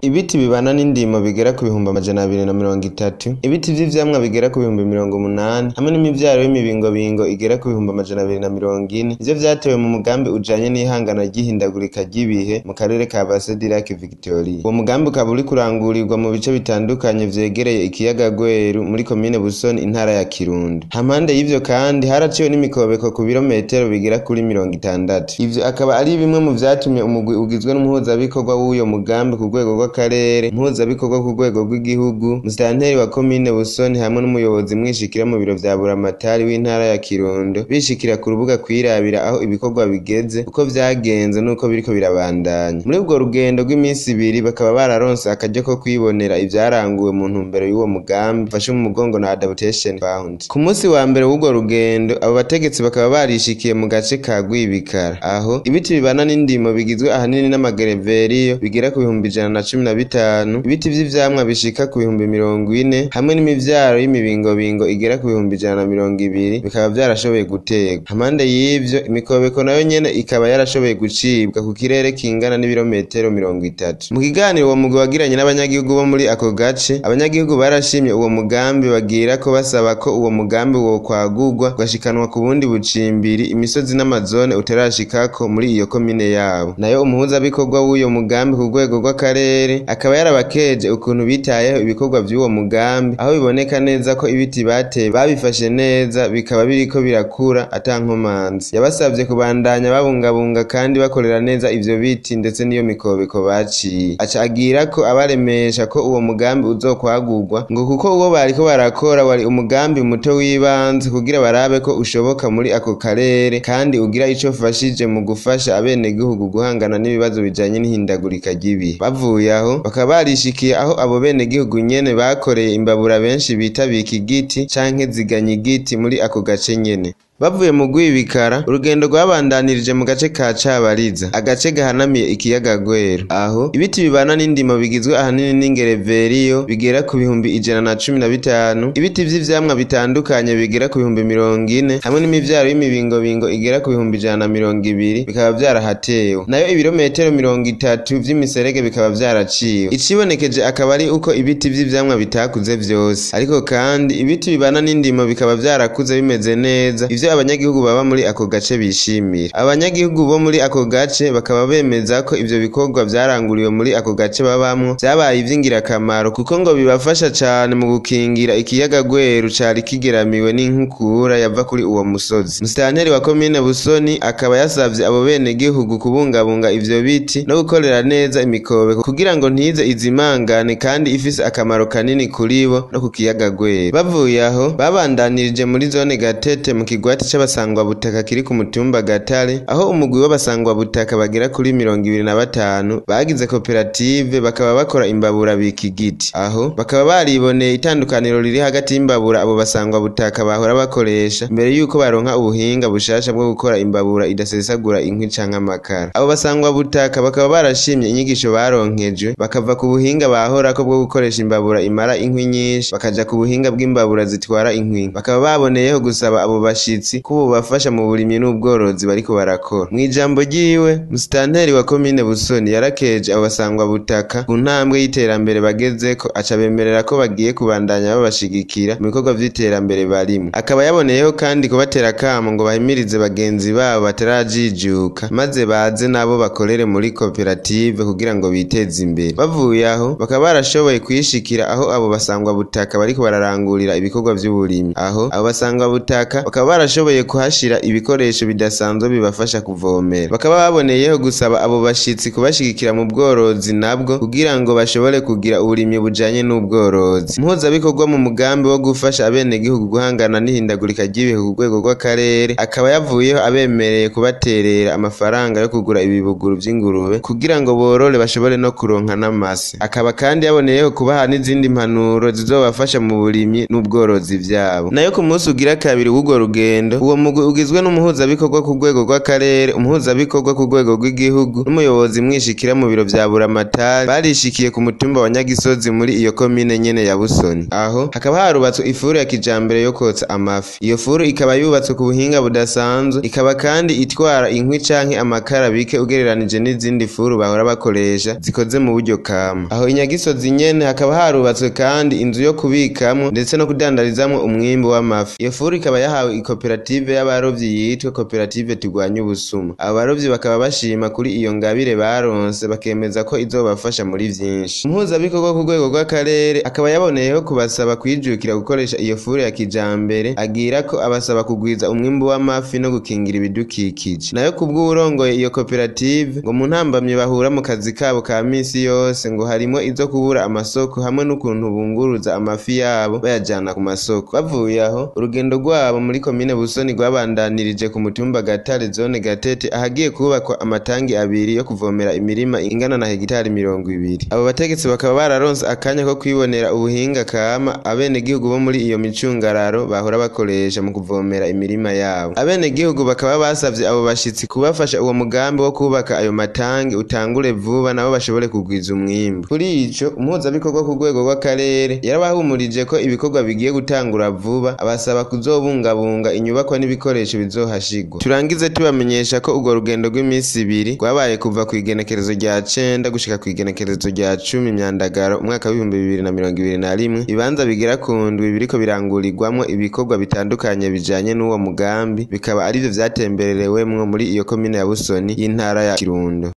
Ibiti bibana n'indimo bigera ku 230,000, ibiti vy'ivyamwa bigera ku 80,000 hamwe n'imivyaro y'imibingobingo igera ku 240,000 nivyo vyatewe mu mugambi ujanye n'ihangana ry'ihindagurika ry'ibihe mu karere ka Base du Lac Victoria. Uwo mugambi ukaba uriko urangurirwa mu bice bitandukanye vyegereye ikiyaga Rweru muri komine Busoni, intara ya Kirundo. Hampande y'ivyo kandi haraciwe n'imikobeko ku birometero bigera kuri 60. Ivyo akaba ari bimwe mu vyatumye umugwi ugizwe n'umuhuzabikorwa w'uyo mugambi ku rwego rw'akarere, umuhuzabikorwa ku rwego rw'igihugu, musitanteri wa komine Busoni hamwe n'umuyobozi mwishikira mu biro vya Buramatari w'intara ya Kirundo bishikira ku rubuga kwirabira aho ibikorwa bigeze, uko vyagenze n'uko biriko birabandanya. Muri urwo rugendo rw'iminsi ibiri bakaba bararonse akaryo ko kwibonera ivyaranguwe mu ntumbero y'uwo mugambi ufashe mu mugongo na Adaptation Fund. Ku munsi wa mbere w'urwo rugendo abo bategetsi bakaba barishikiye mu gace ka Rwibikara, aho ibiti bibana n'indimo bigizwe ahanini n'amagereveriyo bigera ku 115,000, ibiti vy'ivyamwa bishika ku 40,000 hamwe n'imivyaro y'imibingobingo igera ku 120,000 bikaba vyarashoboye guterwa. Hampande y'ivyo imikobeko nayo nyene ikaba yarashoboye gucibwa ku kirere kingana n'ibirometero 30. Mu kiganiro uwo mugwi wagiranye n'abanyagihugu bo muri ako gace, abanyagihugu barashimye uwo mugambi bagira ko basaba ko uwo mugambi wokwagurwa ugashikanwa ku bundi bucimbiri imisozi n'amazone utarashikako muri iyo komine yabo. Nayo umuhuzabikorwa w'uyo mugambi ku rwego rw'akarere akaba yarabakeje ukuntu bitayeho ibikorwa vy'uwo mugambi, aho biboneka neza ko ibiti bateye babifashe neza bikaba biriko birakura ata nkomanzi. Yabasavye kubandanya babungabunga kandi bakorera neza ivyo biti ndetse n'iyo mikobeko baciye. Aca agira ko abaremesha ko uwo mugambi uzokwagurwa ngo kuko uwo bariko barakora wari umugambi muto w'ibanze kugira barabe ko ushoboka muri ako karere kandi ugira ico ufashije mu gufasha abenegihugu guhangana n'ibibazo bijanye n'ihindagurika ry'ibihe. Bavuye aho bakaba barishikiye aho abo benegihugu nyene bakoreye imbabura benshi bita bika igiti canke ziganya igiti muri ako gace nyene. Bavuye mu Rwibikara, urugendo rwabandanirije mu gace ka Cabariza, agace gahanamiye ikiyaga Rweru, aho ibiti bibana n'indimo bigizwe ahanini n'ingereveriyo bigera ku 115,000, ibiti vy'ivyamwa bitandukanye bigera ku 40,000 hamwe n'imivyaro y'imibingobingo igera ku 120,000 bikaba vyarahatewe. Nayo ibirometero 30 vy'imiserege bikaba vyaraciwe. Icibonekeje akaba ari uko ibiti vy'ivyamwa bitakuze vyose, ariko kandi ibiti bibana n'indimo bikaba vyarakuze bimeze neza, ivyo abanyagihugu baba muri ako gace bishimira. Abanyagihugu bo muri ako gace bakaba bemeza ko ivyo bikorwa vyaranguriwe muri ako gace babamwo vyabaye ivy'ingirakamaro kuko ngo bibafasha cane mu gukingira ikiyaga Rweru cari kigeramiwe n'inkukura yava kuri uwo musozi. Musitanteri wa komine Busoni akaba yasavye abo benegihugu kubungabunga ivyo biti no gukorera neza imikobeko kugira ngo ntize izimangane kandi ifise akamaro kanini kuri bo no ku kiyaga Rweru. Bavuye aho babandanirije muri zone Gatete mu kigwati c'abasangwabutaka kiri ku mutumba Gatare, aho umugwi w'abasangwabutaka bagera kuri 25 bagize koperative bakaba bakora imbabura bika igiti. Aho bakaba bariboneye itandukaniro riri hagati y'imbabura abo basangwabutaka bahora bakoresha mbere yuko baronka ubuhinga bushasha bwo gukora imbabura idasesagura inkwi canke amakara. Abo basangwabutaka bakaba barashimye inyigisho baronkejwe, bakava ku buhinga bahorako bwo gukoresha imbabura imara inkwi nyinshi bakaja ku buhinga bw'imbabura zitwara inkwi. Bakaba baboneyeho gusaba abo bashitsi ko bobafasha mu burimyi n'ubworozi bariko barakora. Mw'ijambo ryiwe, musitanteri wa komine Busoni yarakeje abo basangwabutaka ku ntambwe y'iterambere bagezeko, aca bemerera ko bagiye kubandanya babashigikira mu bikorwa vy'iterambere barimwo. Akaba yaboneyeho kandi kubatera akamo ngo bahimirize bagenzi babo batarajijuka maze baze nabo bakorere muri koperative kugira ngo biteze imbere. Bavuye aho bakaba barashoboye kwishikira aho abo basangwabutaka bariko bararangurira ibikorwa vy'uburimyi. Aho abo basangwabutaka bakaba barashoboye kuhashira ibikoresho bidasanzwe bibafasha kuvomera. Bakaba baboneyeho gusaba abo bashitsi kubashigikira mu bworozi nabwo kugira ngo bashobore kugira uburimyi bujanye n'ubworozi. Umuhuzabikorwa mu mugambi wo gufasha abenegihugu guhangana n'ihindagurika ry'ibihe ku rwego rw'akarere akaba yavuyeho abemereye kubaterera amafaranga yo kugura ibibuguru vy'ingurube kugira ngo borore bashobore no kuronka n'amase. Akaba kandi yaboneyeho kubaha n'izindi mpanuro zizobafasha mu burimyi n'ubworozi vyabo. Nayo ku munsi ugira kabiri w'urwo rugendo rugendo, uwo mugwi ugizwe n'umuhuzabikorwa ku rwego rw'akarere, umuhuzabikorwa ku rwego rw'igihugu n'umuyobozi mwishikira mu biro vya Buramatari, barishikiye ku mutumba wa Nyagisozi muri iyo komine nyene ya Busoni. Aho hakaba harubatswe ifuru ya kijambere yo kotsa amafi. Iyo furu ikaba yubatswe ku buhinga budasanzwe, ikaba kandi itwara inkwi canke amakara bike ugereranije n'izindi furu bahora bakoresha zikoze mu buryo kama. Aho i Nyagisozi nyene hakaba harubatswe kandi inzu yo kubikamwo ndetse no kudandarizamwo umwimbu w'amafi. Iyo furu ikaba yahawe ikoperative y'abarovyi yitwa Koperative Turwanye Ubusuma. Abo barovyi bakaba bashima kuri iyo ngabire baronse, bakemeza ko izobafasha muri vyinshi. Umuhuzabikorwa ku rwego rw'akarere akaba yaboneyeho kubasaba kwijukira gukoresha iyo furu ya kijambere, agira ko abasaba kugwiza umwimbu w'amafi no gukingira ibidukikije. Nayo kubw'uwurongoye iyo koperative, ngo mu ntambamyi bahura mu kazi kabo ka misi yose ngo harimo izo kubura amasoko hamwe n'ukuntu bunguruza amafi yabo bayajana ku masoko. Bavuye aho, urugendo rwabo muri komine Busoni rwabandanirije ku mutumba Gatare, zone Gatete, ahagiye kubakwa amatangi abiri yo kuvomera imirima ingana na hegitari 20. Abo bategetsi bakaba bararonse akanya ko kwibonera ubuhinga kama abenegihugu bo muri iyo micungararo bahora bakoresha mu kuvomera imirima yabo. Abenegihugu bakaba basavye abo bashitsi kubafasha uwo mugambi wo kubaka ayo matangi utangure vuba, nabo bashobore kugwiza umwimbu. Kuri ico, umuhuzabikorwa ku rwego rw'akarere yarabahumurije ko ibikorwa bigiye gutangura vuba, abasaba kuzobungabunga inyubakwa n'ibikoresho bizohashigwa. Turangize tubamenyesha ko urwo rugendo rw'iminsi ibiri rwabaye kuva kw'igenekerezo rya 9 gushika kw'igenekerezo rya 10 Myandagaro umwaka w'2021. Ibibanza bigera ku ndwi biriko birangurirwamwo ibikorwa bitandukanye bijanye n'uwo mugambi bikaba arivyo vyatembererewemwo muri iyo komine ya Busoni y'intara ya Kirundo.